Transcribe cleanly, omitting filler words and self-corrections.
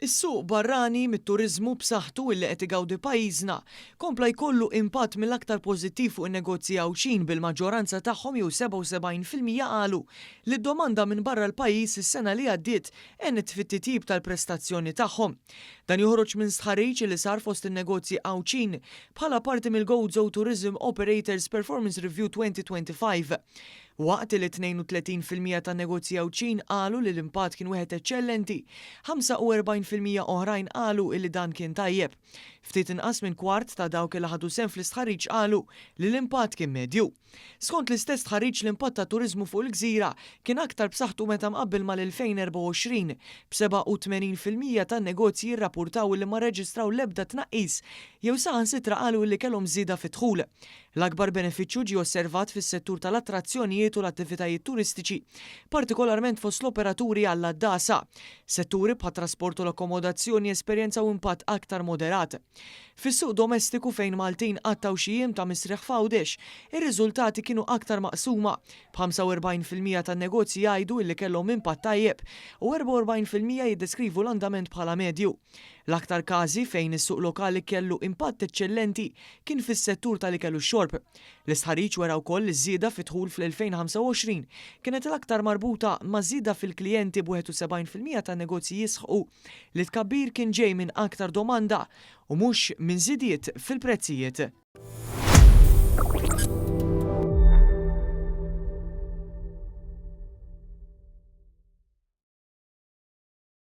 Is-suq barrani mit-turiżmu b'saħħtu illi qed igawdi pajjiżna kompla jkollu impatt mill-aktar pożittiv fuq in-negozji Għawdxin bil-maġġoranza tagħhom jew 77% qalu li d-domanda minn barra l-pajjiż is-sena li għaddiet għenet fit-titjib tal-prestazzjoni tagħhom. Dan joħroġ minn stħarriġ li sar fost in-negozji Għawdxin bħala parti mill-Gozo Tourism Operators Performance Review 2025. Waqt li 32% tan-negozji Għawdxin qalu li l-impatt kien wieħed eċċellenti, 45% oħrajn qalu li dan kien tajjeb. Ftit inqas minn kwart ta' dawk li ħadu sehem fl-istħarriġ qalu li l-impatt kien medju. Skont l-istess stħarriġ, l-impatt tat-turiżmu fuq il-gżira kien aktar b'saħħtu meta mqabbel mal-2024, b'87% tan-negozji jirrapurtaw li ma rreġistraw l-ebda tnaqqis jew saħansitra qalu li kellhom żieda fid-dħul. L-akbar benefiċċju ġie osservat fis-settur tal-attrazzjonijiet u l-attivitajiet turistiċi, partikolarment fost l-operaturi għall-għaddasa. Setturi bħat-trasport u l-akkomodazzjoni esperjenzaw impatt aktar moderat. Fis-suq domestiku fejn Maltin qattgħu xi jiem ta' mistrieħ f'Għawdex, ir-riżultati kienu aktar maqsuma, b'45% tan-negozji jgħidu illi kellhom impatt tajjeb u 44% jiddeskrivu l-andament bħala medju. L-aktar każi fejn is-suq lokali kellu impatt eċċellenti kien fis-settur tal-ikel u x-xorb. L-istħarriġ wera wkoll li ż-żieda fid-dħul fl-2025 kienet l-aktar marbuta ma' żieda fil-klijenti b'71% tan-negozji jisħqu li t-tkabbir kien ġej minn aktar domanda u mhux minn żidiet fil-prezzijiet.